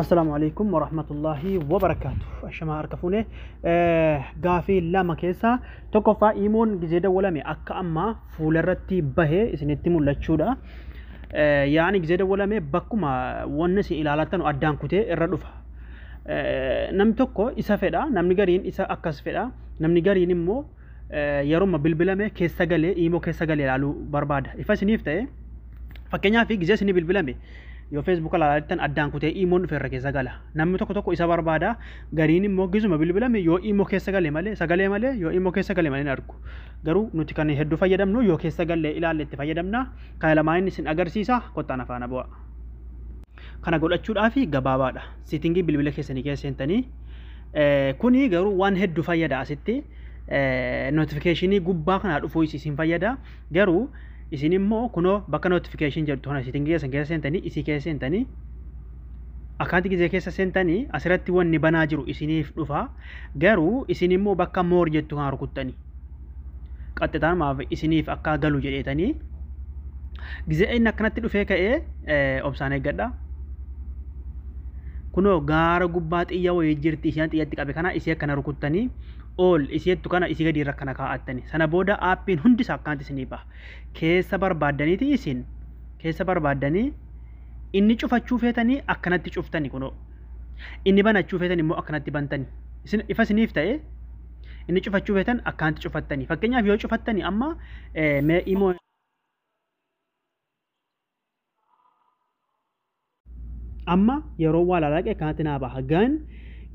Assalaamu alaikum warahmatullahi wabarakaatu. Ashamaa harka fuune. Gaafii lama keessaa tokkoffaa imoon gizee dawwalame akka ammaa fuularratti bahee isinitti mul'achuudha. Yaani gizee dawwalame bakkuma wanni isin ilaalattan addaan kutee irra dhufa. Namni tokko isa fedha, namni gariin isa akkas fedha, namni gariin immoo yeroo bilbilame keessa galee imoo keessa galee ilaaluu barbaada. Ifa isiniif ta'e, fakkeenyaaf gizee isinii bilbilame yoo feesbuuka ilaalattan addaan kutee imoon dhufe irra keessa gala. Namni tokko tokko isa barbaada, gariin immoo gizuma bilbilame yoo imoo keessa gale malee, sagalee malee, yoo imoo keessa gale malee hin argu. Garuu nuti kan hedduu fayyadamnu yoo keessa galee ilaalle itti fayyadamna. Kana lamaan isin agarsiisa, kottaan afaana bu'a. Kana godhachuudhaaf gabaabaadha. Settingii bilbila keessanii keessa seentanii, kuni garuu waan hedduu fayyada asitti. Notificationii gubbaa kanaa dhufuu isin fayyada. Garuu isin immoo kunoo bakka notification jedhu kana settingii keessan keessa seentanii, isii keessa seentanii, akkaanti gizee keessa seentanii asirratti wanni banaa jiru isiniif dhufa. Garuu isin immoo bakka more jettu kana rukuttanii qaxxitaan maaf isiniif akka galu jedheetanii gizee inni akkanatti dhufee ka'ee obsaan eeggadha. Kunoo gaara gubbaa xiyya wayii jirti, isheen xiyyatti qabe kana isii akkana rukuttanii ol isiettu kana isii gadi irra akkana kaa'attani. Sana booda aappiin hundi isaa akkanatti isinii baha. Keessa barbaaddaniiti isin keessa barbaaddanii inni cufachuu feetanii akkanatti cuftani kunoo. Inni banachuu feetan immoo akkanatti bantani. Isin ifa isiniif ta'e, inni cufachuu feetan akkanatti cufattani. Fakkeenyaaf yoo cufattani amma mee imoo amma yeroo waa laalaqe akkanatti naa baha. Gan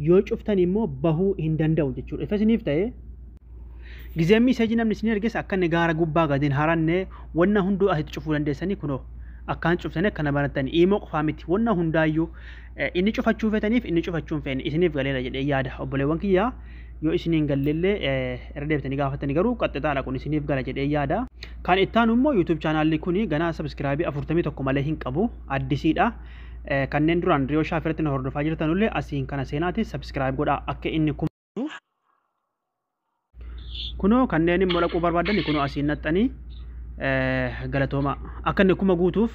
yoo cuftan immoo bahuu hin danda'u jechuudha. Ifa isiniif ta'e, gizeen message namni isin erges akka inni gaara gubbaa gadi hin haranne wanna hunduu asitti cufuu dandeessanii. Kunoo akkaan cuftanii akkana banattanii imoo qofaa miti, wanna hundaayyuu inni cufachuu feetaniif inni cufachuu hin feene isiniif galeera jedhee yaada. Obboleewwan kiyyaa, yoo isiniin galleellee irra deebitanii gaafatanii, garuu qaxxixaadha, kun isiniif gala jedhee yaada. Kan itti aanu immoo YouTube channelli kuni ganaa subscribe 41 malee hin qabu, addisiidha. Kanneen duraan Riyoo Shaafirratti na hordofaa jirtanullee asiin kana seenaati subscribe godhaa akka inni kunoo kanneen immoo dhaquu barbaadan kunoo asiin naxxanii. Galatooma, akka inni 1000 guutuuf.